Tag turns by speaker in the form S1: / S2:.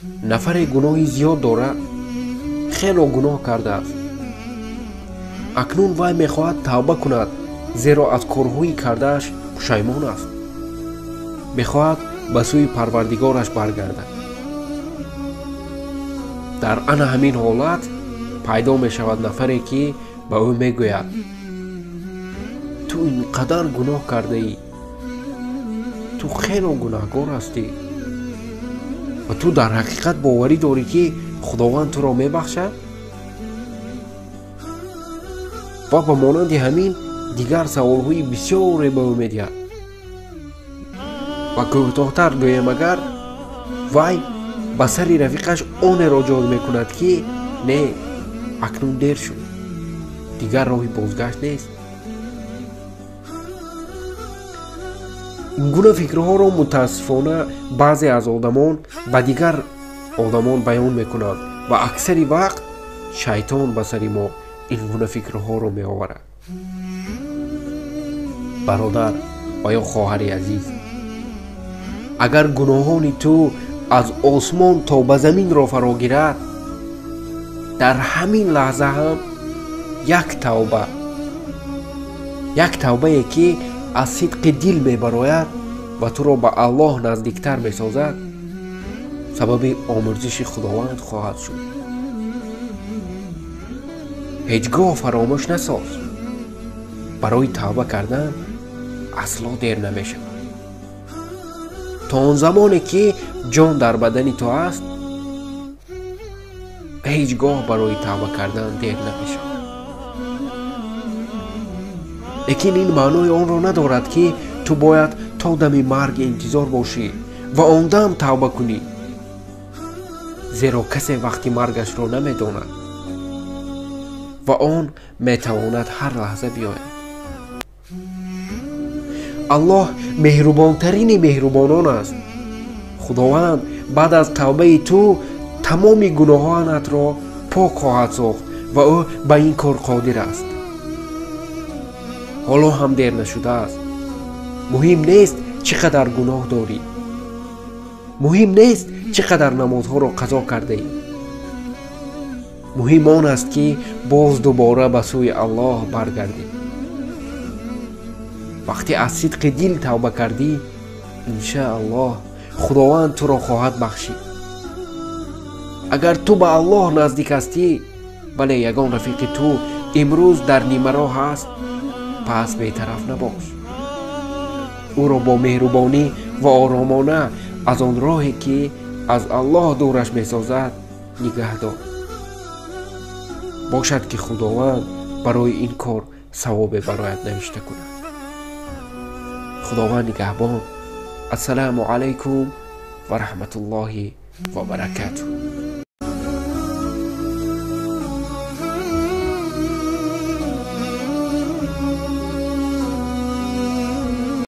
S1: Нафаре гуноҳи зиёд дорад, хело гуноҳ кардааст. Акнун вай мехоҳад тавба кунад, зеро аз корҳои кардааш пушаймон аст. Мехоҳад ба сӯи Парвардигораш баргардад. Дар ана ҳамин ҳолат пайдо мешавад нафаре, ки ба ӯ мегӯяд: ту ин қадар гуноҳ кардаӣ, ту хело гунаҳгор ҳастӣ ва ту дар ҳақиқат боварӣ дорӣ, ки Худованд туро мебахшад? Ва ба монанди ҳамин дигар саволҳои бисёре ба ӯ медиҳад. Ва кӯтоҳтар гӯем, агар вай ба сари рафиқаш онеро ҷой мекунад, ки не, акнун дер шуд, дигар роҳи бозгашт нест. Ин гуна фикрҳоро мутаассифона баъзе аз одамон ба дигар одамон баён мекунанд ва аксари вақт шайтон ба сари мо ин гуна фикрҳоро меоварад. Бародар ва ё хоҳари азиз, агар гуноҳони ту аз осмон то ба заминро фаро гирад, дар ҳамин лаҳза ҳам як тавба, як тавбае, ки аз сидқи дил мебарояд ва туро ба Аллоҳ наздиктар месозад, сабаби омӯрзиши Худованд хоҳад шуд. Ҳеҷ гоҳ фаромӯш насоз, барои тавба кардан асло дер намешавад. То он замоне, ки ҷон дар бадани ту аст, ҳеҷ гоҳ барои тавба кардан дер намешавад. Лекин ин маънои онро надорад, ки ту бояд то дами марг интизор бошӣ ва он дам тавба кунӣ, зеро касе вақти маргашро намедонад ва он метавонад ҳар лаҳза биёяд. Аллоҳ меҳрубонтарини меҳрубонон аст. Худованд баъд аз тавбаи ту тамоми гуноҳонатро пок хоҳад сохт ва ӯ ба ин кор қодир аст. Ҳоло ҳам дер нашудааст. Муҳим нест чӣ қадар гуноҳ дорӣ, муҳим нест чӣ қадар намозҳоро қазо кардаӣ. Муҳим он аст, ки боз дубора ба сӯи Аллоҳ баргардӣ. Вақте аз сидқи дил тавба кардӣ, иншааллоҳ Худованд туро хоҳад бахшид. Агар ту ба Аллоҳ наздик ҳастӣ, вале ягон рафиқи ту имрӯз дар нимароҳ аст, пас бетараф набош. Ӯро бо меҳрубонӣ ва оромона аз он роҳе, ки аз Аллоҳ дураш месозад, нигаҳ дор. Бошад, ки Худованд барои ин кор савобе бароят навишта кунад. Худованд нигаҳбон. Ассалому алайкум ва раҳматуллоҳи ва баракатуҳ.